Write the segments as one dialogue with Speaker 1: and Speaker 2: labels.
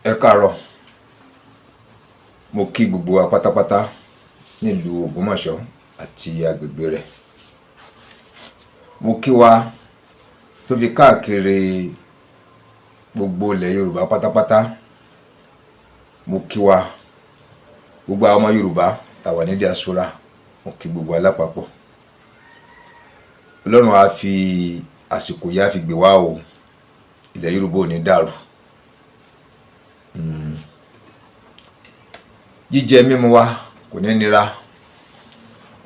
Speaker 1: Ẹ káàárọ̀. Mo kí gbogbo wa pátápátá nílùú Ògbómọ̀ṣọ́ àti agbègbè rẹ̀. Mo kí wa tó fi káàkiri gbogbo ilẹ̀ Yorùbá pátápátá. Mo kí wa, gbogbo àwọn ọmọ Yorùbá tá wà ní diaspora, mo kí gbogbo wa lápapọ̀. Ọlọ́run á fi àsìkò yìí, á fi gbè wá o. Ilẹ̀ Yorùbá ò ní dàrú. Jíjẹ mímu wa kò ní nira.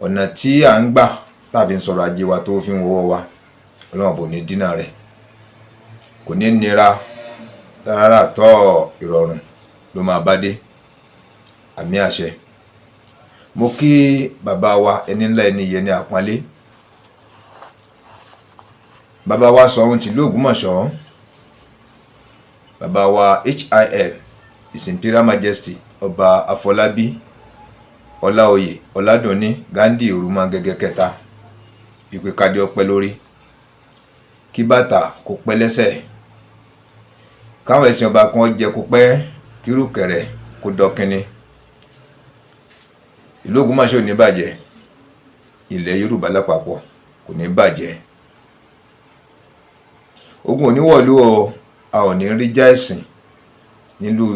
Speaker 1: Ọ̀nà tí à ń gbà tá a fi ń sọ̀rọ̀ ajé wa tó fi ń wọ́wọ́ wa, Ọlọ́run kò ní dínà rẹ̀, kò ní nira rárá. Tọ́ ìrọ̀rùn ló máa bá dé, àmín àṣẹ. Mo kí bàbá wa, ẹni ńlá, ẹni yẹn ní àpọ́nlé, bàbá wa Ṣọ̀ún tìlú Ògbómọ̀ṣọ́, bàbá wa HIM, His Imperial Majesty, Ọba Afọlábí Ọláoyè Ọládùnní Ghandi Òrùmọgẹgẹ kẹta, ìpè kádé ọpẹ́ lórí, kí bàtà kó pẹ́ lẹ́sẹ̀, káwọn ẹ̀sìn ọba kan jẹ kó pẹ́, kírùkẹ̀rẹ̀ kó dọkínní. Ìlú Ògbómọ̀ṣọ́ ò ní bàjẹ́, ilẹ̀ Yorùbá lápapọ̀ kò ní bàjẹ́. Ogun ò ní wọ̀lú o. A ò ní rí já ẹ̀sìn nílùú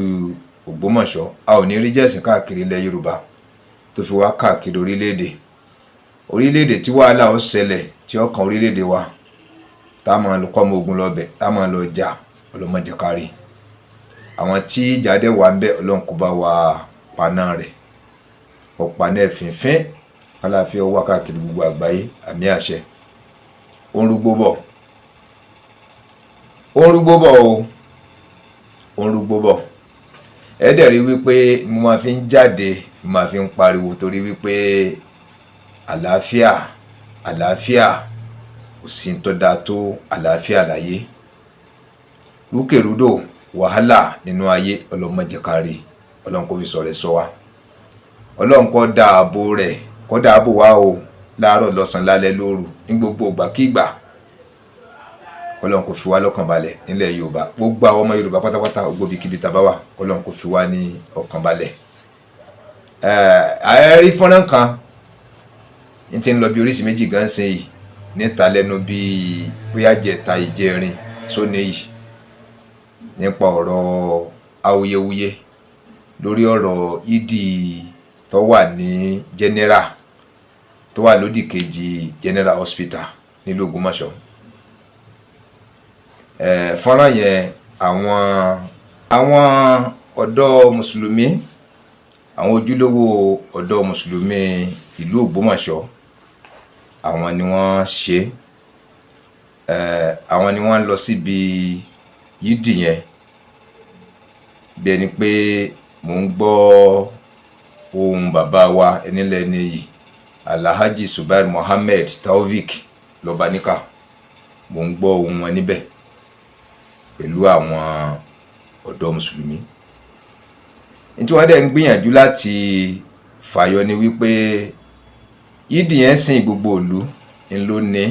Speaker 1: Ògbómọ̀ṣọ́, a ò ní rí já ẹ̀sìn káàkiri ilẹ̀ Yorùbá tó fi wá káàkiri orílẹ̀-èdè. Orílẹ̀-èdè tí wàhálà ó ṣẹlẹ̀ tí ó kan orílẹ̀-èdè wa, tá a máa lọ kọ́ ọmọ ogun lọ bẹ̀, tá a máa lọ jà, ọlọ́mọdé kárí. Àwọn tí ìjà dẹ̀ wà ń bẹ̀, Ọlọ́run kó bá wa paná rẹ̀, ọ̀pá náà fínfín, kálàáfíà ó wà káàkiri gbogbo àgbáyé, àmín àṣẹ. Ó ń rúgbó bọ̀, ó ń rúgbó bọ̀ o, ó ń rúgbó bọ̀. Ẹ dẹ̀ rí wípé mo máa fi ń jáde, mo máa fi ń pariwo, torí wípé àlàáfíà, àlàáfíà, kò sí tó dáa tó àlàáfíà láyé. Rúkèrúdò, wàhálà nínú ayé, ọlọ́mọdé kárí. Ọlọ́run kò fi sọ̀rọ̀ ẹ̀ sọ wa. Ọlọ́run kó dáàbò rẹ̀, kó dáàbò wá o, láàárọ̀, lọ́sàn-án, lálẹ́, lóru, ní gbogbo ìgbàkígbà. Kọ́lọ́run kò fi wá lọ́kàn balẹ̀ nílẹ̀ Yorùbá, gbogbo àwọn ọmọ Yorùbá pátápátá, gbogbo ibikíbi tá a bá wà, kọ́lọ́run kò fi wá ní ọkàn balẹ̀. Ẹ rí fọ́nrán kan ní ti ń lọ bí oríṣi méjì gan ṣe yìí níta lẹ́nu bíi bóyá jẹta, ìjẹrin sóní yìí, nípa ọ̀rọ̀ awuyewuye lórí ọ̀rọ̀ ìdí tó wà ní general, tó wà lódì kejì General Hospital nílùú Ògbómọ̀ṣọ́. Fọ́nrán yẹn, àwọn ọ̀dọ́ mùsùlùmí, àwọn ojúlówó ọ̀dọ́ mùsùlùmí ìlú Ògbómọ̀ṣọ́, àwọn ni wọ́n ṣe é. Àwọn ni wọ́n lọ síbi yídì yẹn, bí ẹni pé mò ń gbọ́ ohùn bàbá wa ẹnilẹ̀ níyì, Alhaji Subair Mohammed Taofik Lọ́baníkà. Mò ń gbọ́ ohùn wọn níbẹ̀ pẹ̀lú àwọn ọ̀dọ́ mùsùlùmí. Ní tí wọ́n dẹ̀ ń gbìyànjú láti fàyọ ni wípé yídì yẹn sìn, gbogbo ìlú ń ló ní,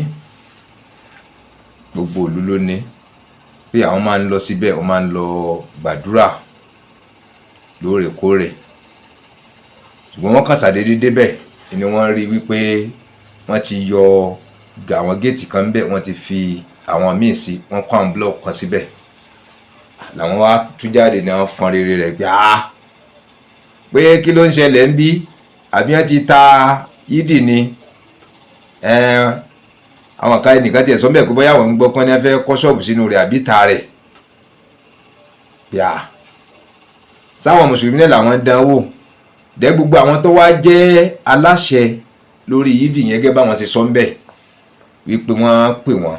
Speaker 1: gbogbo ìlú ló ní, pé àwọn máa ń lọ síbẹ̀, wọ́n máa ń lọ gbàdúrà lóòrèkóòrè. Ṣùgbọ́n wọ́n kàn ṣàdédé débẹ̀ ni wọ́n rí wípé wọ́n ti yọ àwọn géètì kan bẹ́ẹ̀, wọ́n ti fi àwọn míì sí, wọ́n kó àwọn búlọ̀kù kan síbẹ̀. Làwọn wá tú jáde ní wọ́n fọn rere rẹ̀ pé, ah, pé kí ló ń ṣẹlẹ̀ ń bí? Àbí wọ́n ti ta yídì ni? Àwọn kan, ẹnìkan tiẹ̀ sọ bẹ́ẹ̀ pé bóyá àwọn ń gbọ́ pọ́n ní wọ́n fẹ́ kọ́ ṣọ́ọ̀bù sínú rẹ̀ àbí ta rẹ̀ bíà. Sáwọn mùsùlùmí náà làwọn ń dán wò dẹ́. Gbogbo àwọn tó wá jẹ́ aláṣẹ lórí yídì yẹn, gẹ́gẹ́ báwọn ṣe sọ ń bẹ̀ wípé wọ́n pè wọ́n,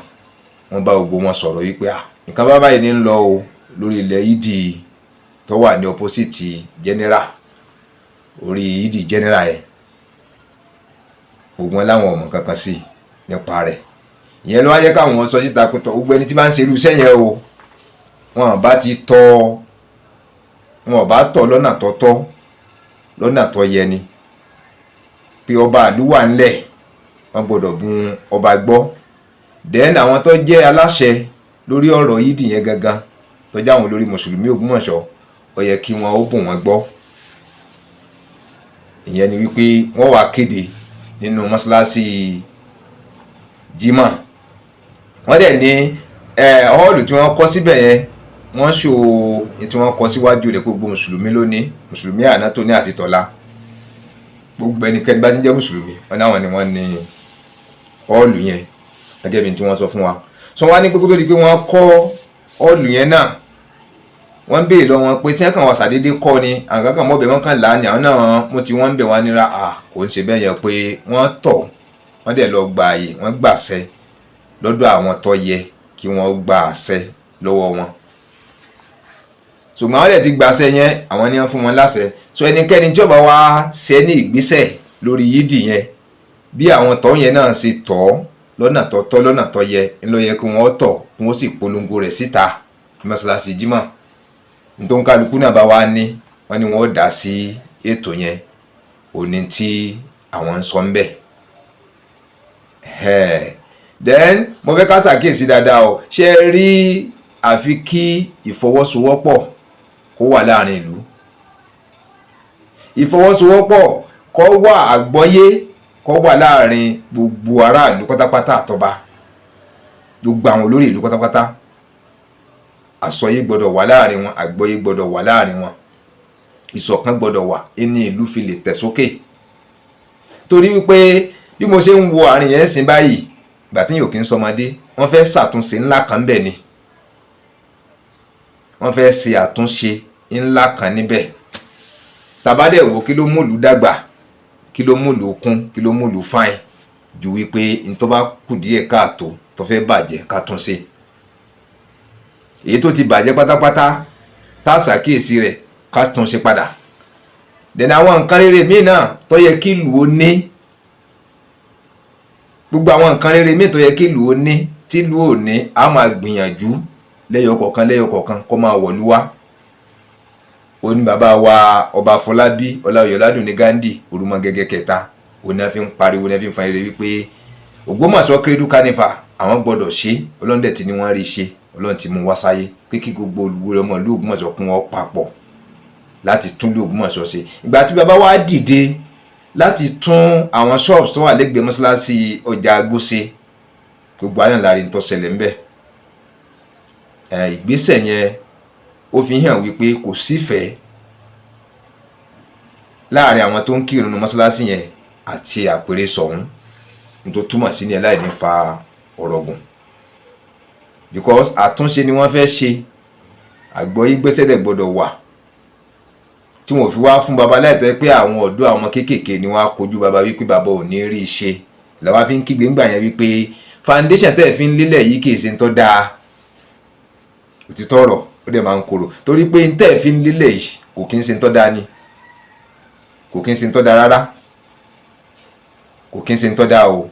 Speaker 1: wọ́n bá gbogbo wọn sọ̀rọ̀ wípé, à, nǹkan bá báyìí ní ń lọ o lórí ilẹ̀ yídì tó wà ní opposite general, orí yídì general yẹn. Gbogbo wọn láwọn ọmọ kankan sí nípa rẹ̀. Ìyẹn ló wá jẹ́ káwọn sọ síta pé tọ́, gbogbo ẹni tí bá ń ṣe irú iṣẹ́ yẹn o, wọn bá ti tọ́, wọn bá tọ̀ lọ́nà tó tọ́, lọ́nà tó yẹ ni, pé ọba ìlú wà ńlẹ̀, wọ́n gbọ́dọ̀ bùn ọba gbọ́. Then àwọn tó jẹ́ aláṣẹ lórí ọ̀rọ̀ yídì yẹn gangan, tó jẹ́ àwọn olórí mùsùlùmí Ògbómọ̀ṣọ́, Ó yẹ kí wọ́n ó bùn wọ́n gbọ́. Ìyẹn ni wípé wọ́n wá kéde nínú mọ́ṣáláṣí Jímọ̀. Wọ́n dẹ̀ ní hall tí wọ́n kọ́ síbẹ̀ yẹn, wọ́n ṣò tí wọ́n kọ́ síwájú rẹ̀, gbogbo mùsùlùmí lónìí, mùsùlùmí àná, tó ní àti tọ̀la, gbogbo ẹnikẹ́ni bá ti ń jẹ́ mùsùlùmí, wọ́n náwọn ni wọ́n ní hall yẹn, gẹ́gẹ́ bí tí wọ́n sọ fún wa. Sọ wá ní pé kó tó di pé wọ́n kọ́ hall yẹn náà, wọ́n béèrè lọ wọn pé sẹ́kàn wà sàdédé kọ́ ni, àwọn kankan mọ́bẹ̀ wọ́n kàn láàánì, àwọn náà mú tí wọ́n ń bẹ̀ wá nira. À kò ń ṣe bẹ́ẹ̀ yẹn, pé wọ́n tọ̀, wọ́n dẹ̀ lọ gba àyè, wọ́n gbàṣẹ lọ́dọ̀ àwọn tó yẹ kí wọ́n gba àṣẹ lọ́wọ́ wọn. Ṣùgbọ́n àwọn dẹ̀ ti gbàṣẹ yẹn, àwọn ni wọ́n fún wọn láṣẹ. So ẹnikẹ́ni tí ó bá wá ṣe ní ìgbésẹ̀ lórí yídì yẹn, bí àwọn tọ́ yẹn náà ṣe tọ́ lọ́nà tó tọ́, lọ́nà tó yẹ ńlọ yẹ kí wọ́n tọ̀, kí wọ́n sì polongo rẹ̀ síta mọ́ṣáláṣí Jímọ̀. Nítorí kálukú náà bá wá ní wọ́n ní wọ́n dá sí ètò yẹn, òní tí àwọn ń sọ ń bẹ̀. Then mo fẹ́ ká ṣàkíyèsí dáadáa o. Ṣé ẹ rí, àfi kí ìfọwọ́sowọ́pọ̀ kó wà láàrin ìlú, ìfọwọ́sowọ́pọ̀ kó wà, àgbọ́yé kó wà láàrin gbogbo aráàlú pátápátá, àtọba, gbogbo àwọn olórí ìlú pátápátá. Àsọyé gbọ́dọ̀ wà láàrin wọn, àgbọ́yé gbọ́dọ̀ wà láàrin wọn, ìṣọ̀kan gbọ́dọ̀ wà ní ìlú fi lè tẹ̀ sókè. Torí wípé bí mo ṣe ń wo àárín yẹn sìn báyìí, ìgbà tí yóò kí ń sọmọdé, wọ́n fẹ́ ṣàtúnṣe ńlá kan bẹ̀ ni, wọ́n fẹ́ ṣe àtúnṣe ńlá kan níbẹ̀. Tàbádẹ̀ wò, kí ló múlùú dàgbà, kí ló múlùú kún, kí ló múlùú fine ju wípé n tó bá kù díẹ̀ káàtó, tó fẹ́ bàjẹ́, ká tún ṣe? Èyí tó ti bàjẹ́ pátápátá, tá a ṣàkíyèsí rẹ̀, ká tún ṣe padà. Dẹ̀nà àwọn nǹkan rere míì náà tó yẹ kí ìlú ó ní, gbogbo àwọn nǹkan rere míì tó yẹ kí ìlú ó ní tí ìlú ò ní, a máa gbìyànjú lẹ́yọ kọ̀ọ̀kan, lẹ́yọ kọ̀ọ̀kan, kó máa wọ̀lú wá. Ó ní bàbá wa Ọba Fọlábí Ọláoyè Ọládùnní Ghandi Orúmọgẹ́gẹ́ kẹta, òun náà fi ń pariwo, náà fi ń fa eré wípé Ògbómọ̀ṣọ́ Cradle Carnival, àwọn gbọ́dọ̀ ṣe. Ọlọ́run dẹ̀ ti ní wọ́n rí ṣe, Ọlọ́run ti mú wá sáyé, pé kí gbogbo olùwúrẹ́ ọmọ ìlú Ògbómọ̀ṣọ́ kún wọn papọ̀ láti tún ìlú Ògbómọ̀ṣọ́ ṣe. Ìgbà tí bàbá wa dìde láti tún àwọn shops tó wà lẹ́gbẹ̀ẹ́ mọ́ṣáláṣí ọjà Agbó ṣe, gbogbo àyàn láàrin tó ṣẹlẹ̀ ńbẹ̀. Ìgbésẹ̀ yẹn, ó fi hàn wípé kò sífẹ̀ẹ́ láàrin àwọn tó ń kírun nínú mọ́ṣáláṣí yẹn àti àpèrè sọ̀hún. Ní tó túmọ̀ sí ní ẹ láì ní fa ọ̀rọ̀ gùn, because àtúnṣe ni wọ́n fẹ́ ṣe, àgbọ́yé gbẹ́sẹ̀ dẹ̀ gbọ́dọ̀ wà tí wọ́n fi wá fún baba láìtọ́ pé àwọn ọ̀dọ́, àwọn kéékèèké ni wọ́n á kojú baba wípé baba ò ní rí i ṣe. Làwa fi ń kígbe ńgbà yẹn wípé foundation tẹ́ ẹ̀ fi ń lélẹ̀ yìí kì í ṣe ń tọ́ dáa. Òtítọ́ ọ̀rọ̀, ó dẹ̀ máa ń korò, torí pé ń tẹ́ ẹ̀ fi ń lélẹ̀ yìí kò kí ń ṣe ń tọ́ dáa ni, kò kí ń ṣe ń tọ́ dáa rárá, kò kí ń ṣe ń tọ́ dáa o.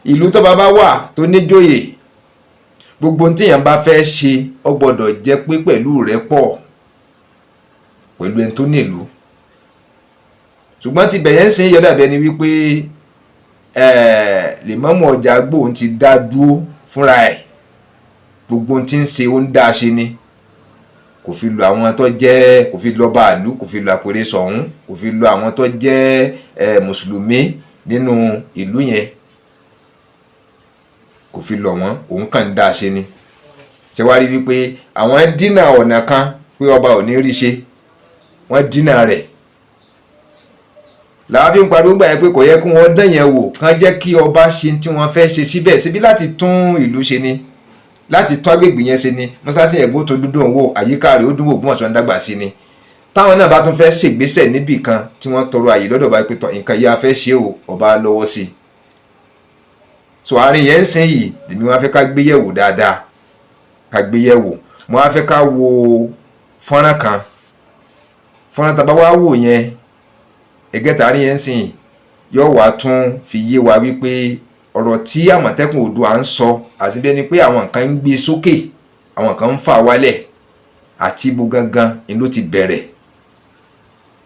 Speaker 1: Ìlú tó bá bá wà tó níjòyè, gbogbo ohun téèyàn bá fẹ́ ṣe, ó gbọ́dọ̀ jẹ́ pé pẹ̀lú rẹ́pọ̀ pẹ̀lú ẹni tó nílùú. Ṣùgbọ́n ti bẹ̀yẹn ń sìn yọ dàbí ẹni wípé lèmọ́mù ọjà gbòun ti dá dúró fúnra ẹ̀, gbogbo ohun tí ń ṣe, ó ń dá ṣe ni, kò fi lu àwọn tó jẹ́, kò fi lọ bàálù, kò fi lu àpèrè sọ̀hún, kò fi lu àwọn tó jẹ́ mùsùlùmí nínú ìlú yẹn, kò fi lọ̀ wọ́n, òun kàn ń dá ṣe ni. Ṣé wàá rí wípé àwọn dínà ọ̀nà kan pé ọba ò ní rí ṣe, wọ́n dínà rẹ̀. Làwọn fi ń pariwo gbà yẹn pé kò yẹ kí wọ́n dán yẹn wò, kán jẹ́ kí ọba ṣe tí wọ́n fẹ́ ṣe síbẹ̀ síbí, láti tún ìlú ṣe ni, láti tún agbègbè yẹn ṣe ni. Mọ́ṣáláṣí yẹn gbó tó dúdú òwò, àyíká rẹ̀ ó dúnwò, Ògbómọ̀ṣọ́ ń dàgbà sí ni. Táwọn náà bá tún fẹ́ ṣègbésẹ̀ níbì kan, tí wọ́n tọrọ àyè lọ́dọ̀ ọba pé tọ́, nǹkan yìí a fẹ́ ṣe o, ọba lọ́wọ́ sí i. So àárín yẹn ń sìn yìí, lèmi wá fẹ́ ká gbé yẹ̀wò dáadáa, ká gbé yẹ̀wò. Mo wá fẹ́ ká wo fọ́nrán kan. Fọ́nrán tá a bá wá wò yẹn, ẹgẹ́ta àárín yẹn ń sìn yóò wá tún fi yé wa wípé ọ̀rọ̀ tí Àmọ̀tẹ́kùn Oòduà ń sọ, àti bí ẹni pé àwọn nǹkan ń gbé sókè, àwọn nǹkan ń fà wálẹ̀, àti ibo gangan ni ló ti bẹ̀rẹ̀.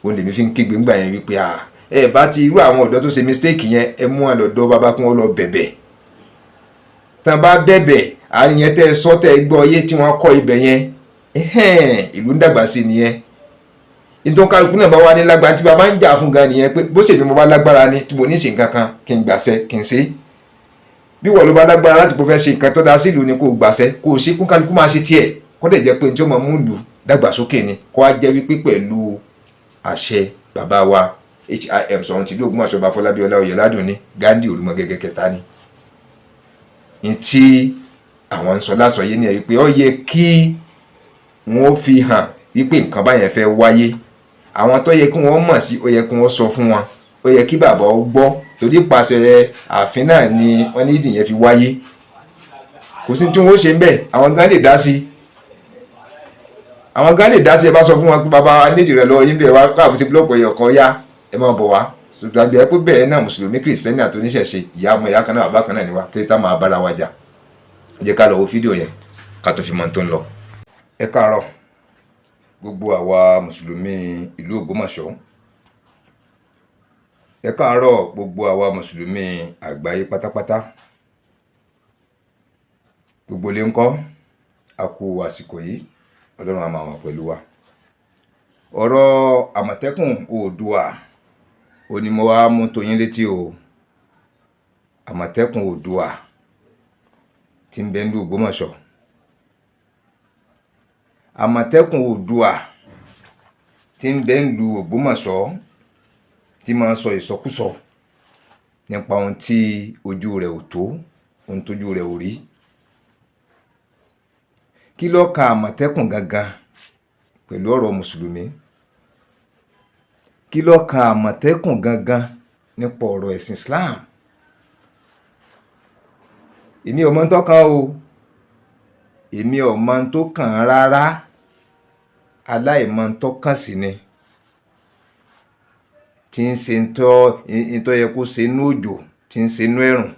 Speaker 1: Òun lèmi fi ń kígbe ńgbà yẹn wípé ẹ bá ti irú àwọn ọ̀dọ́ tó ṣe mistake yẹn, ẹ mú wọn lọ́dọ̀ bàbá kí wọ́n lọ bẹ̀bẹ̀. Tán bá bẹ̀bẹ̀, Àárín yẹn tẹ́ ẹ sọ, tẹ́ ẹ gbọ́ yé tí wọ́n kọ́ ibẹ̀ yẹn, ìlú ń dàgbà sí nìyẹn. Nítorí kálukú náà bá wà ní lágbára tí bàbá ń jà fún gan nìyẹn, pé bó ṣèmi mo bá lágbára ni tí mo ní ṣe nǹkan kan, kí n gbàṣẹ kí n ṣe. Bí wọ́n ló bá lágbára láti kó fẹ́ ṣe nǹkan tó dáa sílùú ni, kó gbàṣẹ kó o ṣe, kó kálukú máa ṣe tiẹ̀, kó dẹ̀ jẹ́ pé ní tí ó máa mú ìlú dàgbàsókè ni, kó á jẹ́ wípé pẹ̀lú àṣẹ bàbá wa HIM Ṣọ̀ún tìlú Ògbómọ̀ṣọ́, bá Fọlábí Ọláoyè Ládùnní Ghandi Òrùmọgẹ́gẹ́ kẹta ni. Ní tí àwọn ń sọ lásọyé ní ẹ wípé ó yẹ kí wọ́n fi hàn wípé nǹkan báyẹn fẹ́ wáyé. Àwọn tó yẹ kí wọ́n mọ̀ sí, ó yẹ kí wọ́n sọ fún wọn, ó yẹ kí bàbá ó gbọ́, torí pàṣẹ ààfin náà ni wọ́n ní ìdí yẹn fi wáyé. Kò sí tí wọ́n ó ṣe ń bẹ̀. Àwọn gan lè dá sí, àwọn gan lè dá sí. Ẹ bá sọ fún wọn pé bàbá nídìí rẹ lọ yín bẹ̀ wá káàbù sí búlọ̀kù ẹ̀yọ̀ kan yá, ẹ máa bọ̀ wá. Tàbí ẹ pé bẹ́ẹ̀ náà, mùsùlùmí, kìrìsìtẹ́nì àti oníṣẹ̀ṣe, ìyá ọmọ ìyá kan náà, bàbá kan náà ni wá pé tá máa bára wa jà. Ẹ jẹ́ ká lọ wo fídíò yẹn ká tó fi mọ tó ń lọ. Ẹ káàárọ̀ gbogbo àwa mùsùlùmí ìlú Ògbómọ̀ṣọ́. Ẹ káàárọ̀ gbogbo àwa mùsùlùmí àgbáyé pátápátá. Gbogbo ilé ńkọ́? A kú àsìkò yìí, Ọlọ́run á máa wà pẹ̀lú wa. Ọ̀rọ̀ Àmọ̀tẹ́kùn Oòduà ó ní mo wá mú tó yín létí o. Àmọ̀tẹ́kùn Oòduà tí ń bẹ nílùú Ògbómọ̀ṣọ́, Àmọ̀tẹ́kùn Oòduà tí ń bẹ nílùú Ògbómọ̀ṣọ́, tí máa ń sọ ìsọkúsọ nípa ohun tí ojú rẹ̀ ò tó, ohun tójú rẹ̀ ò rí. Kí ló kan Àmọ̀tẹ́kùn gangan pẹ̀lú ọ̀rọ̀ mùsùlùmí? Kí ló kan Àmọ̀tẹ́kùn gangan nípa ọ̀rọ̀ ẹ̀sìn Islam? Èmi ò mọ tó kàn o, èmi ò mọ tó kàn án rárá. Aláìmọ̀ tó kàn sí ni tí ń ṣe ntọ́ yẹ kó ṣe inú òjò, tí ń ṣe inú ẹ̀rùn.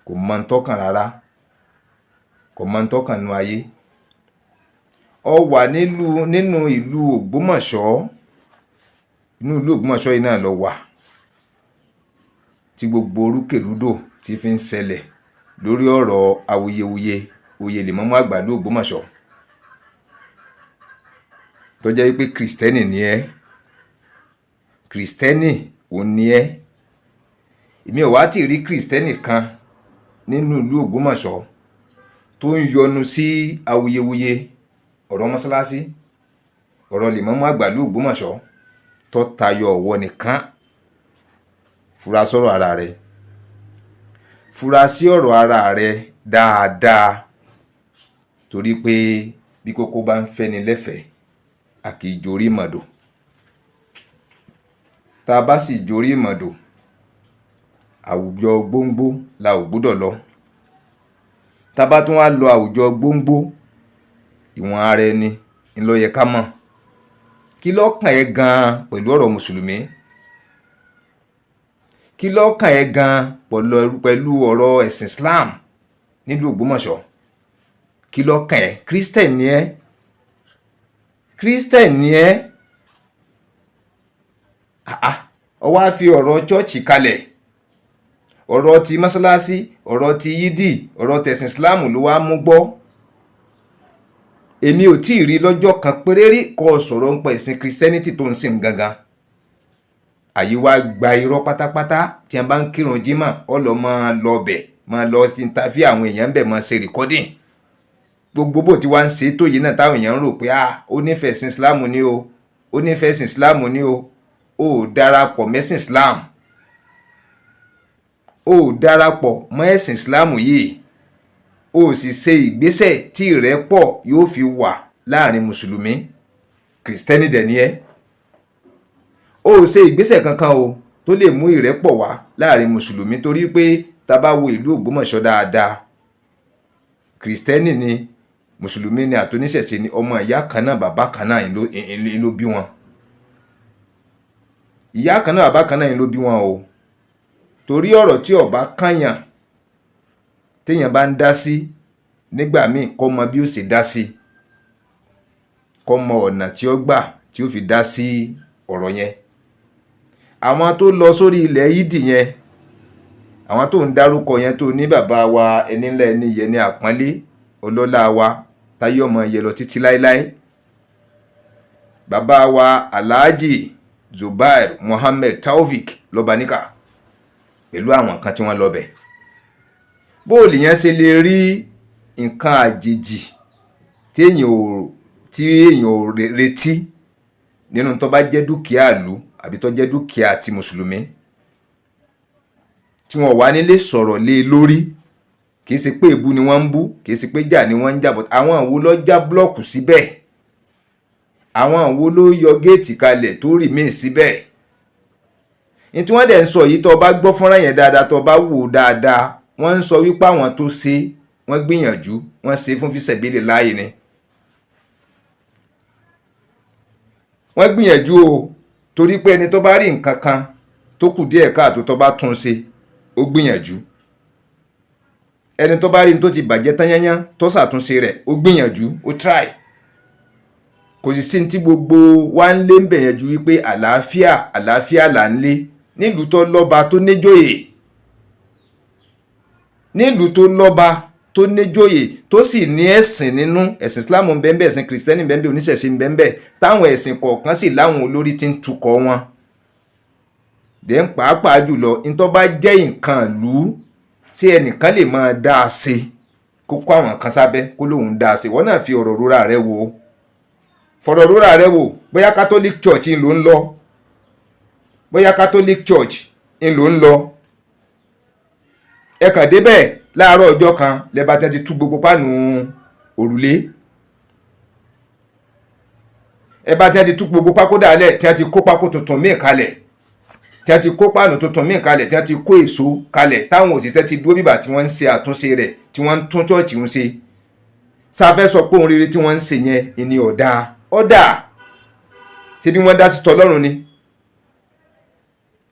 Speaker 1: Kò mọ tó kàn rárá, kò mọ tó kàn nínú ayé. Ọ wà nínú ìlú Ògbómọ̀ṣọ́, inú ìlú Ògbómọ̀ṣọ́ yìí náà lọ wà tí gbogbo orúkèrúdò tí fi ń ṣẹlẹ̀ lórí ọ̀rọ̀ awuyewuye oyè lèmọ́mú àgbà ìlú Ògbómọ̀ṣọ́, tó jẹ́ wípé kìrìsìtẹ́nì ni ẹ́, kìrìsìtẹ́nì ò ní ẹ́. Èmi ò wá tí ì rí kìrìsìtẹ́nì kan nínú ìlú Ògbómọ̀ṣọ́ tó ń yọnu sí awuyewuye ọ̀rọ̀ mọ́sálásí, ọ̀rọ̀ lèmọ́mú àgbà ìlú Ògbómọ̀ṣọ́ tó tayọ ọ̀wọ́ nìkan. Fura sọ́rọ̀ ara rẹ, fura sí ọ̀rọ̀ ara rẹ dáadáa, torí pé bí kókó bá ń fẹ́ni lẹ́fẹ̀ẹ́, a kì í jorí ìmọ̀dò. Tá a bá sì jorí ìmọ̀dò, àwùjọ gbóngbó la ò gbúdọ̀ lọ. Tá a bá tún wá lọ àwùjọ gbóngbó, ìwọ̀n ara ẹni ń ló yẹ ká mọ̀. Kí ló kàn ẹ́ gan-an pẹ̀lú ọ̀rọ̀ mùsùlùmí? Kí ló kàn ẹ́ gan-an pẹ̀lú ọ̀rọ̀ ẹ̀sìn Islam nílùú Ògbómọ̀ṣọ́? Kí ló kàn ẹ́? Christian ni ẹ́, Christian ni ẹ́. Àá, ó wá fi ọ̀rọ̀ chọ́ọ̀chì kalẹ̀, ọ̀rọ̀ ti mọ́sálásí, ọ̀rọ̀ ti yídì, ọ̀rọ̀ tẹ̀sìn Islam ló wá mú gbọ́. Èmi ò tí ì rí lọ́jọ́ kan péré rí kó o sọ̀rọ̀ nípa ẹ̀sìn Christianity tó ń sìn gangan. Àyè wá gba irọ́ pátápátá. Tí a bá ń kírun jímọ̀, ọ lọ máa lọ bẹ̀, máa lọ sí interview àwọn èèyàn ń bẹ̀, máa ṣe recording. Gbogbo bó ti wá ń ṣe tó yìí náà, táwọn èèyàn ń rò pé, ah, ó nífẹ̀ẹ́ sí Islam ni o, ó nífẹ̀ẹ́ sí Islam ni o. Ó darapọ̀ mẹ́sìn Islam, ó darapọ̀ mọ́ ẹ̀sìn Islam yìí, ó sì ṣe ìgbésẹ̀ tí ìrẹ́pọ̀ yóò fi wà láàrin mùsùlùmí. Kìrìsìtẹ́nì dẹ̀ ni ẹ́. Ó ṣe ìgbésẹ̀ kankan o tó lè mú ìrẹ́pọ̀ wá láàrin mùsùlùmí, torí pé tá bá wo ìlú Ògbómọ̀ṣọ́ dáadáa, kìrìsìtẹ́nì ni, mùsùlùmí ni, àtòníṣẹ̀ṣe ni, ọmọ ìyá kan náà, bàbá kan náà ló bí wọn. Ìyá kan náà, bàbá kan náà ló bí wọn o. Torí ọ̀rọ̀ tí ó bá kànyàn téèyàn bá ń dá sí nígbà míì, kó mọ bí ó ṣe dá sí, kó mọ ọ̀nà tí ó gbà tí ó fi dá sí ọ̀rọ̀ yẹn. Àwọn tó lọ sórí ilẹ̀ yídì yẹn, Àwọn tó ń dárúkọ yẹn, tó ní bàbá wa ẹni ńlá, ẹni yẹn ní àpọ́nlé, ọlọ́lá wa táyé ọmọ yẹ lọ títí láéláé, bàbá wa Alhaji Zubair Muhammed Taofik Lọ́baníkà, pẹ̀lú àwọn kan tí wọ́n lọ bẹ̀, bóòlù yẹn ṣe lè rí nǹkan àjèjì tí èèyàn ò retí nínú tó bá jẹ́ dúkìá ìlú àbí tó jẹ́ dúkìá ti mùsùlùmí, tí wọ́n wà nílé sọ̀rọ̀ lé e lórí? Kì í ṣe pé èbú ni wọ́n ń bú, kì í ṣe pé jà ni wọ́n ń jà bọ̀. Àwọn wo ló já búlọ́ọ̀kù síbẹ̀? Àwọn wo ló yọ géètì kalẹ̀ tó rì míì síbẹ̀? Ní tí wọ́n dẹ̀ ń sọ yìí, tó bá gbọ́ fọ́nrán yẹn dáadáa, tó bá wò dáadáa, wọ́n ń sọ wípé àwọn tó ṣe, wọ́n gbìyànjú, wọ́n ṣe fún fíṣẹ̀bílẹ̀ láàyè ni. Wọ́n gbìyànjú o, torí pé ẹni tó bá rí nǹkan kan tó kù díẹ̀ káàtó, tó bá tún ṣe, ó gbìyànjú. Ẹni tó bá rí ní tó ti bàjẹ́ tán yányán, tó ṣàtúnṣe rẹ̀, ó gbìyànjú, ó try. Kò sì sí ní tí gbogbo wa ń lé ń bẹ̀ yẹn ju wípé àlàáfíà, àlàáfíà là ń lé nílùú tó lọ́ba, tó níjòyè, nílùú tó lọ́ba, tó níjòyè, tó sì ní ẹ̀sìn nínú. Ẹ̀sìn Islam ń bẹ ń bẹ, ẹ̀sìn Kìrìsìtẹ́nì ń bẹ ń bẹ, oníṣẹ̀ṣe ń bẹ ń bẹ, táwọn ẹ̀sìn kọ̀ọ̀kan sì láwọn olórí tí ń tukọ̀ wọn. Dẹ̀ ń pàápàá jùlọ, ntọ́ bá jẹ́ nǹkan ìlú tí ẹnìkan lè máa dá a ṣe, kó kó àwọn kan sábẹ́, kó lóun dá a ṣe. Wọ́n náà fi ọ̀rọ̀ rora rẹ wò ó, fọ̀rọ̀ rora rẹ wò. Bóyá Catholic Church ń lò ń lọ, bóyá Catholic Church ń lò ń lọ, ẹ kàn débẹ̀ láàárọ̀ ọjọ́ kan, lẹ́bàá tẹ́ ti tú gbogbo páànù òrùlé, ẹ bá tẹ́ ti tú gbogbo pákó dálẹ̀, tẹ́ ti kó pákó tuntun míì kalẹ̀, tẹ́ ti kó páànù tuntun míì kalẹ̀, tẹ́ ti kó èso kalẹ̀, táwọn òṣìṣẹ́ ti dúró bíbà, tí wọ́n ń ṣe àtúnṣe rẹ̀, tí wọ́n ń tún church ń ṣe. Sáfẹ́ sọ pé ohun rere tí wọ́n ń ṣe yẹn ìní ọ̀dà ọ̀dà? Ṣé bí wọ́n dá sí tọlọ́run ni?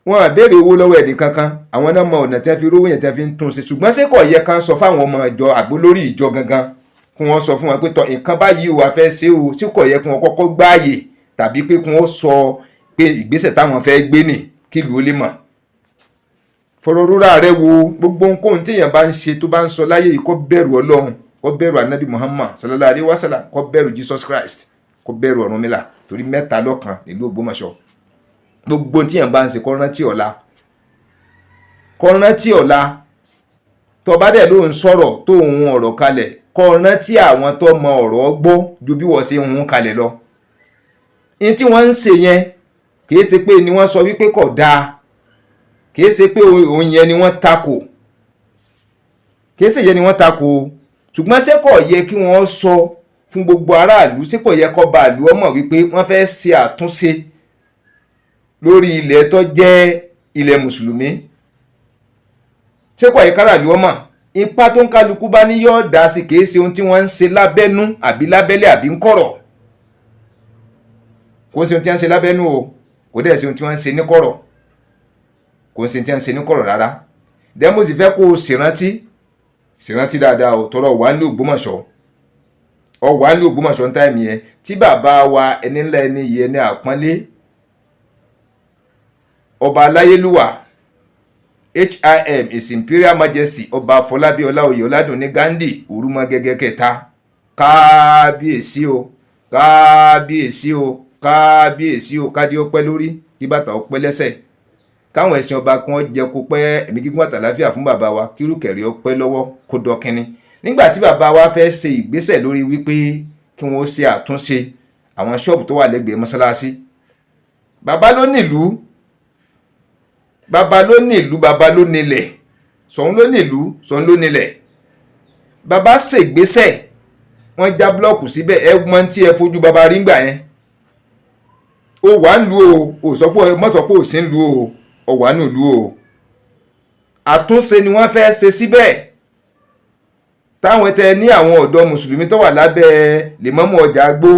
Speaker 1: Wọ́n á béèrè owó lọ́wọ́ ẹnì kankan. Àwọn náà mọ ọ̀nà tí wọ́n fi rówó yẹn tí wọ́n fi ń tún ṣe. Ṣùgbọ́n ṣé kò yẹ kán sọ fáwọn ọmọ ìjọ àbó lórí ìjọ gangan, kí wọ́n sọ fún wọn pé, tọ, nǹkan báyìí wà fẹ́ ṣe o? Ṣé kò yẹ kí wọ́n kọ́kọ́ gbáàyè, tàbí pé kí wọ́n sọ pé ìgbésẹ̀ táwọn fẹ́ gbé nì, kí ìlú ó lè mọ̀? Fọ̀rọ̀ rúra rẹ wo. Gbogbo ohunkóhun tí èèyàn bá ń ṣe, tó bá ń sọ láyé yìí, kó bẹ̀rù Ọlọ́run, kó bẹ̀rù Anabi Muhammad sallallahu alayhi wa sallam, kó bẹ̀rù Jesus Christ, kó bẹ̀rù Ọ̀rúnmìlà, torí mẹ́ta lọ́kan nílùú Ògbómọ̀ṣọ́. Gbogbo tí èèyàn bá ń ṣe, kó rántí ọ̀la, kó rántí ọ̀la. Tó bá dẹ̀ ló ń sọ̀rọ̀, tó ń hun ọ̀rọ̀ kalẹ̀, kó rántí àwọn tó mọ ọ̀rọ̀ gbọ́ ju bí wọ́n ṣe ń hun kalẹ̀ lọ. Ní tí wọ́n ń ṣe yẹn, kìí ṣe pé ni wọ́n sọ wípé kò dáa, kìí ṣe pé òun yẹn ni wọ́n takò, kìí ṣe yẹn ni wọ́n takò. Ṣùgbọ́n ṣé kò yẹ kí wọ́n sọ fún gbogbo aráàlú? Ṣé kò yẹ kó bá ìlú ọmọ wípé wọ́n fẹ́ ṣe àtúnṣe lórí ilẹ̀ tó jẹ́ ilẹ̀ mùsùlùmí? Ṣé kò yẹ káràlú ọmọ? Ipa tó ń kálukú bá ní yóò dá sí. Kìí ṣe ohun tí wọ́n ń ṣe lábẹ́nú àbí lábẹ́lẹ̀ àbí ń kọ̀rọ̀. Kò ń ṣe ohun tí wọ́n ń ṣe lábẹ́nú o, kò dẹ̀ ṣe ohun tí wọ́n ń ṣe ní kọ̀rọ̀, kò ń ṣe ohun tí wọ́n ń ṣe ní kọ̀rọ̀ rárá. Dẹ́ mo sì fẹ́ kó o ṣèrántí, ṣèrántí dáadáa o. Tọrọ wà ní Ògbómọ̀ṣọ́, ọ wà ní Ògbómọ̀ṣọ́ ní time yẹn tí bàbá wa ẹni ńlá, ẹni yìí, ẹni àpọ́nlé, ọba aláyélúwà, HIM, His Imperial Majesty, Ọba Afọlábí Ọláoyè Ọládùnní Ghandi Òrùmọgẹgẹ kẹta, kábíyèsí o, kábíyèsí o, kábíyèsí o. Kádé ó pẹ́ lórí, kí bàtà ó pẹ́ lẹ́sẹ̀, káwọn ẹ̀sìn ọba kan jẹ kó pẹ́, ẹ̀mí gígùn àtàláfíà fún bàbá wa, kírùkẹ̀rẹ̀ ó pẹ́ lọ́wọ́, kó dọ́kínní. Nígbà tí bàbá wa fẹ́ ṣe ìgbésẹ̀ lórí wípé kí wọ́n ṣe àtúnṣe àwọn ṣọ́ọ̀bù tó wà lẹ́gbẹ̀ẹ́ mọ́sálásí, bàbá ló nílùú, bàbá ló nílùú, bàbá ló nílẹ̀, Ṣọ̀ún ló nílùú, Ṣọ̀ún ló nílẹ̀. Bàbá ṣègbésẹ̀, wọ́n já búlọ́ọ̀kù síbẹ̀. Ẹ mọ tí ẹ fojú bàbá rí ngbà yẹn. Ó wà ń lu o, ò sọ pé mọ́ sọ pé ò sí ń lu o, ò wà ń lu o. Àtúnṣe ni wọ́n fẹ́ ṣe síbẹ̀, táwọn tẹ ní àwọn ọ̀dọ́ mùsùlùmí tó wà lábẹ́ lèmọ́mù ọjà gbó,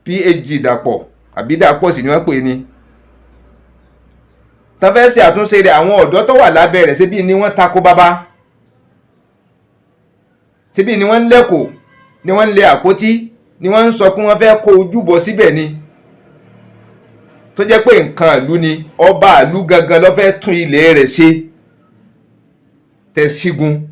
Speaker 1: phd dàpọ̀ àbí dàpọ̀ sí ni wọ́n pè ní, tán fẹ́ ṣe àtúnṣe rẹ̀. Àwọn ọ̀dọ́ tó wà lábẹ́ rẹ̀, ṣebí ni wọ́n tako bàbá, ṣebí ni wọ́n ń lẹ́kọ̀ọ́, ni wọ́n ń lé àpótí, ni wọ́n ń sọ pé wọ́n fẹ́ kó ojúbọ síbẹ̀ ni, tó jẹ́ pé nǹkan ìlú ni. Ọba ìlú gangan ló fẹ́ tún ilẹ̀ rẹ̀ ṣe. Tẹ sígun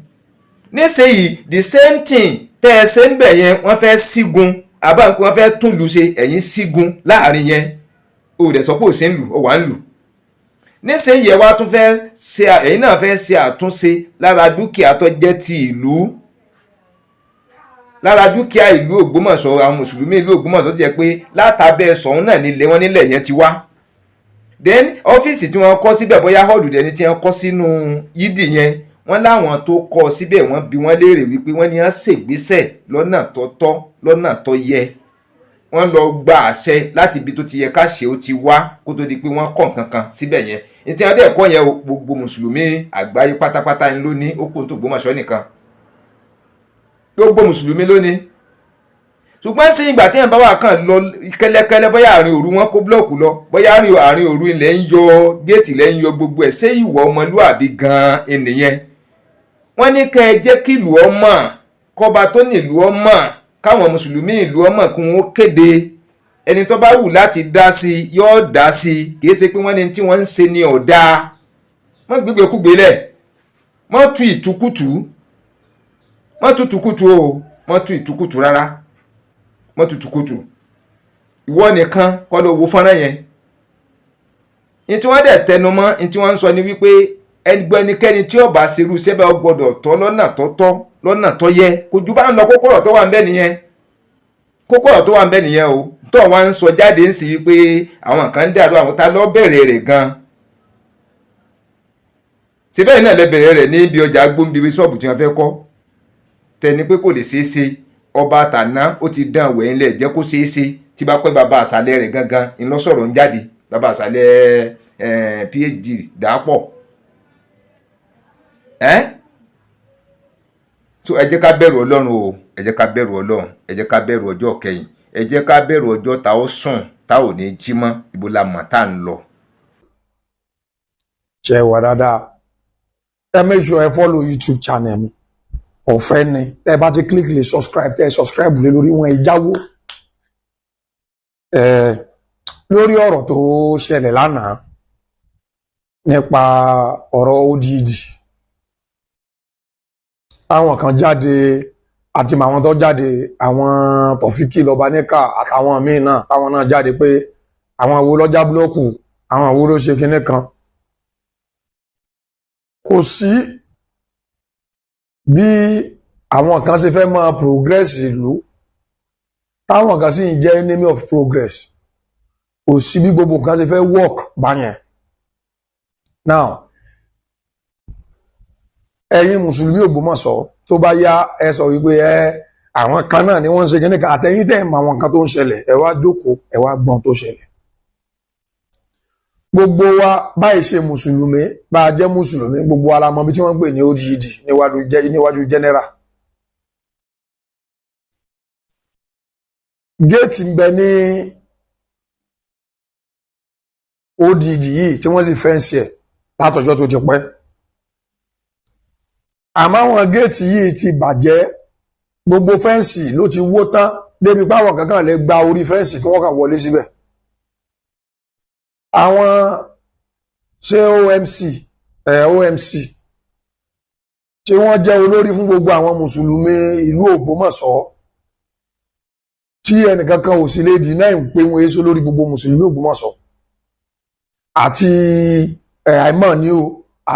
Speaker 1: nísìnyí, the same thing tẹ́ ẹ ṣe ń bẹ̀ yẹn, wọ́n fẹ́ sígun àbá, wọ́n fẹ́ tún lù ṣe, ẹ̀yìn sígun láàrin yẹn. O dẹ̀ sọ pé ò sí ń lù, ó wà ń lù nísìnyí. Ẹ wá tún fẹ́ ṣe, ẹ̀yin náà fẹ́ ṣe àtúnṣe lára dúkìá tó jẹ́ ti ìlú, lára dúkìá ìlú Ògbómọ̀ṣọ́, àwọn mùsùlùmí ìlú Ògbómọ̀ṣọ́, tó jẹ́ pé látàbẹ̀ sọ̀hún náà nílé wọn nílẹ̀ yẹn ti wá. Then ọ́fíìsì tí wọ́n kọ́ síbẹ̀, bóyá hall dẹni tí wọ́n kọ́ sínú yídì yẹn, wọ́n láwọn tó kọ́ síbẹ̀, wọ́n bi wọ́n léèrè wípé wọ́n ní wọ́n ṣègbésẹ̀ lọ́nà tó tọ́, lọ́nà tó yẹ, wọ́n lọ gba àṣẹ láti ibi tó ti yẹ ká ṣe ó ti wá kó tó di pé wọ́n kọ́ nǹkan kan síbẹ̀ yẹn. Ní tí wọ́n dẹ̀ kọ́ yẹn o, gbogbo mùsùlùmí àgbáyé pátápátá ń ló ní ó kó tó Ògbómọ̀ṣọ́ nìkan, gbogbo mùsùlùmí ló ní. Ṣùgbọ́n sí ìgbà téèyàn bá wà kàn lọ kẹ́lẹ́kẹ́lẹ́, bóyá àárín òru wọn kó búlọ̀kù lọ, bóyá àárín òru ilẹ̀ ń yọ géètì, ilẹ̀ ń yọ gbogbo ẹ̀, ṣé ìwọ ọmọlúàbí gan-an ènìyàn? Wọ́n ní kẹ́ ẹ jẹ́ kí ìlú ọmọ, kọba tó ní ìlú ọmọ, káwọn mùsùlùmí ìlú ọmọ, kí wọ́n kéde. Ẹni tó bá wù láti dá sí i yóò dá sí i. Kì í ṣe pé wọ́n ní tí wọ́n ń ṣe ní ọ̀dà. Wọ́n gbégbé kúgbé lẹ̀, wọ́n tú ìtukùtù, wọ́n tú ìtukùtù o, wọ́n tú ìtukùtù rárá, wọ́n tú ìtukùtù. Ìwọ nìkan kọ́ ló wo fọ́nrán yẹn. Ní tí wọ́n dẹ̀ tẹnu mọ́, ní tí wọ́n ń sọ ni wípé ẹnikẹ́ni tí ó bá ṣerú sẹ́bẹ̀, ó gbọ́dọ̀ tọ́ lọ́nà tó tọ́, lọ́nà tó yẹ. Kò ju bá ń lọ. Kókó ọ̀rọ̀ tó wà ń bẹ nìyẹn, kókó ọ̀rọ̀ tó wà ń bẹ nìyẹn o. Tó wá ń sọ jáde ń sì wípé àwọn kan ń dàrú, àwọn ta ló bẹ̀rẹ̀ rẹ̀ gan? Síbẹ̀ náà lẹ bẹ̀rẹ̀ rẹ̀ níbi ọjà gbóǹbi ṣọ́ọ̀bù tí wọ́n fẹ́ kọ́, tẹni pé kò lè ṣeé ṣe. Ọba tàná ó ti dán wẹ̀ ńlẹ̀ jẹ́ kó ṣeé ṣe. Tí bá pẹ́, bàbá àṣàlẹ̀ rẹ̀ gangan ńlọ́sọ̀rọ̀ ń jáde, bàbá àṣàlẹ̀ PhD dàápọ̀ ẹ́. So ẹ jẹ́ ká bẹ̀rù Ọlọ́run o, ẹ jẹ́ ká bẹ̀rù Ọlọ́run, ẹ jẹ́ ká bẹ̀rù ọjọ́ kẹyìn, ẹ jẹ́ ká bẹ̀rù ọjọ́ tá ó sùn tá ò ní jí mọ́. Ibo la mọ̀ tá à ń lọ?
Speaker 2: Ṣe wà dáadáa? Ẹ make sure ẹ follow YouTube channel mi, ọ̀fẹ́ ni. Tẹ́ ẹ bá ti click lè subscribe, tẹ́ ẹ subscribe lé lórí wọn, ẹ jáwó ẹ lórí ọ̀rọ̀ tó ṣẹlẹ̀ lánàá nípa ọ̀rọ̀ ODD. Àwọn kan jáde àti àwọn tó jáde, àwọn Tọ̀fíkì lọ́ba níkà àtàwọn míì náà, táwọn náà jáde pé àwọn wo lọ́jà búlọ́ọ̀kù, àwọn wo ló ṣe kinní kan. Kò sí bí àwọn kan ṣe fẹ́ máa progress ìlú, táwọn kan sì ń jẹ́ enemy of progress. Kò sí bí gbogbo nǹkan ṣe fẹ́ work báyẹn. Now, ẹ̀yin mùsùlùmí Ògbómọ̀ṣọ́, tó bá yá, ẹ sọ wípé ẹ àwọn kan náà ni wọ́n ń ṣe kíní kan. Àtẹ̀yìn tẹ̀ mọ̀ àwọn kan tó ń ṣẹlẹ̀, ẹ wá jókòó, ẹ wá gbọ́n tó ṣẹlẹ̀. Gbogbo wa báyìí ṣe mùsùlùmí, bá a jẹ́ mùsùlùmí, gbogbo wa la mọ̀ bí tí wọ́n ń pè ní ODD níwájú general géètì ń bẹ ní ODD yìí tí wọ́n sì fence ẹ̀ látọjọ́ tó ti pẹ́. Àmọ́ àwọn géètì yìí ti bàjẹ́, gbogbo fence ló ti wó tán débi páwọn kankan lè gba orí fence kí wọ́n kàn wọlé síbẹ̀. Àwọn ṣé OMC OMC tí wọ́n jẹ́ olórí fún gbogbo àwọn mùsùlùmí ìlú Ògbómọ̀ṣọ́, tí ẹnìkankan ò sì lè deny pé wọ́n èso lórí gbogbo mùsùlùmí Ògbómọ̀ṣọ́ àti àìmọ̀ ní o,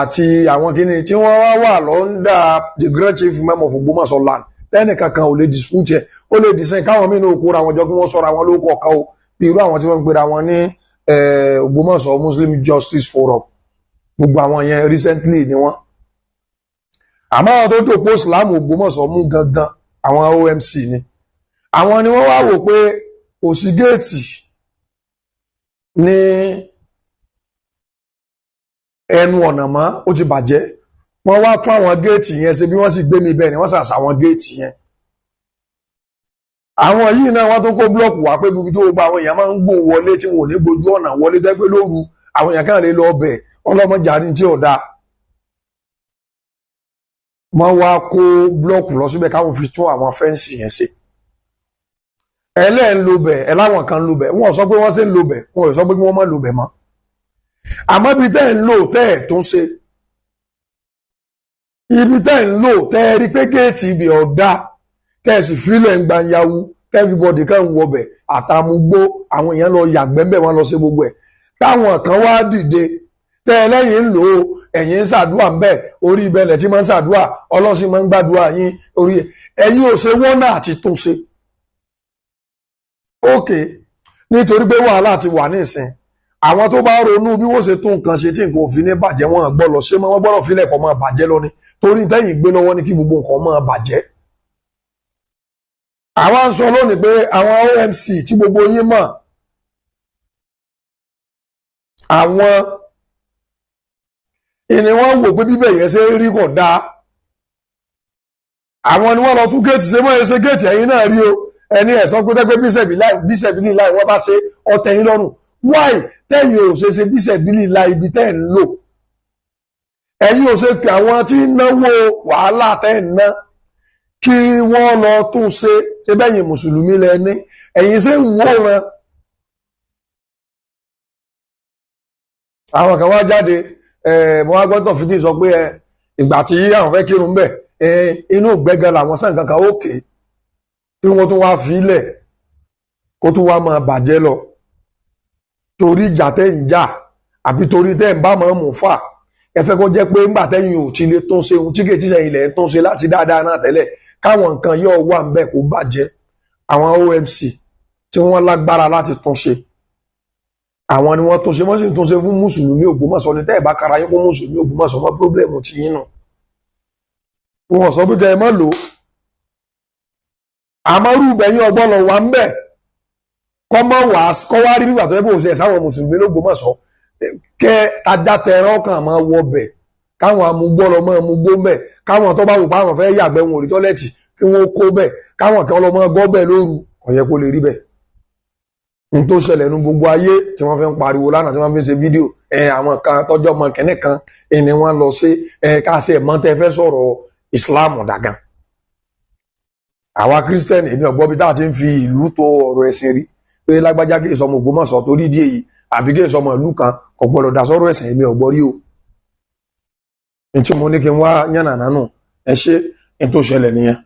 Speaker 2: àti àwọn kíní tí wọ́n wá wà lọ́ndà the Grand Chief Imam of Ògbómọ̀ṣọ́ land, tẹ́nìkankan ò lè dispute ẹ̀. Ó lè dìsẹ́n káwọn mí náà kóra wọn jọ kí wọ́n sọ́ra wọn lóko ọ̀kan o, bí irú àwọn tí wọ́n ń pera wọn ní Ògbómọ̀ṣọ́ Muslim Justice Forum, gbogbo àwọn yẹn recently ni wọ́n. Àmọ́ àwọn tó dòpó Islam Ògbómọ̀ṣọ́ mú gangan, àwọn OMC ni. Àwọn ni wọ́n wá wò pé kò sí géètì ní ẹnu ọ̀nà mọ́, ó ti bàjẹ́. Wọ́n wá tún àwọn géètì yẹn ṣe bí wọ́n sì gbé mi bẹ́ẹ̀ ni wọ́n sàṣà àwọn géètì yẹn. Àwọn yìí náà, wọ́n tó kó búlọ́ọ̀kù wá pé gbogbo tó gbogbo àwọn èèyàn máa ń gbóhùn wọlé tí wọn ò ní gbójú ọ̀nà wọlé, tẹ́ pé lóru àwọn èèyàn kàn lè lọ ọbẹ̀ ọlọ́mọjà ní tí ò dáa. Wọ́n wá kó búlọ́ọ̀kù lọ síbẹ̀ káwọn fi tún àwọn fence yẹn ṣe. Ẹlẹ́ẹ̀ ń lo bẹ̀, ẹ láwọn kan ń lo bẹ̀. Wọ́n sọ pé wọ́n ṣe ń lo bẹ̀, wọ́n sọ pé kí wọ́n má lo bẹ̀ mọ́. Àmọ́ bí tẹ́ ń lò tẹ́ ẹ̀ tó ń ṣe Ibi tẹ́ ń lò tẹ́ ẹ rí pé géètì ibi ọ̀dá, tẹ́ ẹ sì fílẹ̀ ń gbanyawu, tẹ́ everybody kan ń wọbẹ̀ àtàmúgbó, àwọn èèyàn lọ yàgbẹ́ ńbẹ̀, wọ́n lọ ṣe gbogbo ẹ̀. Táwọn kan wá dìde, tẹ́ ẹ lẹ́yìn ń lò ó, ẹ̀yin ń ṣàdúrà ńbẹ̀, orí ibẹ̀lẹ̀ tí máa ń ṣàdúrà, ọlọ́sìn máa ń gbàdúrà yín, orí ẹ̀yin ò ṣe wọ́nà àti túnṣe. Ókè, nítorí pé wàhálà ti wà nísìn, àwọn tó bá ronú bí wọ́n ṣe tún nǹkan ṣe tí nǹkan òfin ní bàjẹ́, wọn gbọ́dọ̀ ṣe mọ́, wọ́n gbọ́dọ̀ fílẹ̀ kó máa bàjẹ́ lọ ni, torí tẹ́yìn gbé lọ́wọ́ ní kí gbogbo nǹkan máa bàjẹ́. Àwa ń sọ lónìí pé àwọn OMC tí gbogbo yín mọ̀, àwọn ìní wọ́n wò pé bíbẹ̀ yẹn ṣe rí kò dáa, àwọn ni wọ́n lọ tún géètì ṣe. Mọ́ ẹ ṣe géètì, ẹ̀yin náà rí o, ẹni ẹ̀ sọ pé tẹ́gbẹ́ bíṣẹ̀bílì láì wọ́n bá ṣe ọtẹ̀ yín lọ́rùn. Why tẹ́yìn ò ṣe ṣe bíṣẹ̀bílì láì ibi tẹ́ ń lò? Ẹ̀yin ò ṣe pé àwọn tí ń náwó wàhálà tẹ́ ń ná kí wọ́n lọ tún ṣe? Ṣe bẹ́yìn mùsùlùmí lẹ ní, ẹ̀yin ṣe ń wòran. Àwọn kan wá jáde, mo wá gbọ́dọ̀ fìdí sọ pé ìgbà tí àwọn fẹ́ kírun bẹ̀, inú gbẹ́gẹ́ làwọn sàn kankan òkè kí wọ́n tún wá fílẹ̀ kó tún wá máa bàjẹ́ lọ, torí ìjà tẹ́ ń jà àbí torí tẹ́ ń bá máa mú fà. Ẹ fẹ́ kó jẹ́ pé ńgbà tẹ́yìn ò ti lè tún ṣe ohun tí kì í tíṣe ilẹ̀ ń tún ṣe láti dáadáa náà tẹ́lẹ̀, káwọn nǹkan yóò wà ń bẹ̀ kó bàjẹ́. Àwọn OMC tí wọ́n lágbára láti tún ṣe, àwọn ni wọ́n tún ṣe, wọ́n sì tún ṣe fún mùsùlùmí Ògbómọ̀ṣọ́ ní. Tẹ́ ẹ̀ bá kara yín kó mùsùlùmí Ògbómọ̀ṣọ́ mọ́ pírọ́blẹ̀mù ti yín nù. Wọ́n sọ pé kẹ́ ẹ má lò ó, àmọ́ rúbẹ̀ yín ọgbọ́n lọ wà ń bẹ̀ kọ́ mọ́ wà kọ́ wá rí nígbà tó yẹ kó ṣe sáwọn mùsùlùmí l'Ógbómọ̀ṣọ́ kẹ́ ajátẹrán kan máa wọ bẹ̀, káwọn amúgbó lọ máa mugbó ń bẹ̀, káwọn tó bá wù pa àwọn fẹ́ yàgbẹ́ wọn ò rí tọ́lẹ́tì kí wọ́n kó bẹ̀, káwọn kan lọ máa gọ́ bẹ̀ lóru. Kò yẹ kó lè rí bẹ̀. N tó ṣẹlẹ̀ nu gbogbo ayé tí wọ́n fi ń pariwo lánàá, tí wọ́n fi ń ṣe fídíò ẹ, àwọn kan tọ́jọ́ ọmọ kẹ́nẹ́ kan ẹni wọ́n lọ sí ẹ káṣí ẹ̀ mọ́tẹ́ fẹ́ sọ̀rọ̀ ìsìláàmù dàgàn. Àwa kírísítẹ́nì, èmi ọ̀gbọ́n bí tá a ti ń fi ìlú tó ọ̀rọ̀ ẹ̀sìn rí pé lágbájá kí ìsọmọ Ògbómọ̀ṣọ́ torí ìdí èyí àbí kí ìsọmọ ìlú kan kò gbọ́dọ̀ dá sọ́rọ̀ ẹ̀sìn, èmi ọ̀gbọ́n rí o. Ní tí mo ní kí n wá yànnàná nù, ẹ ṣe ní tó ṣẹlẹ̀ nìyẹn.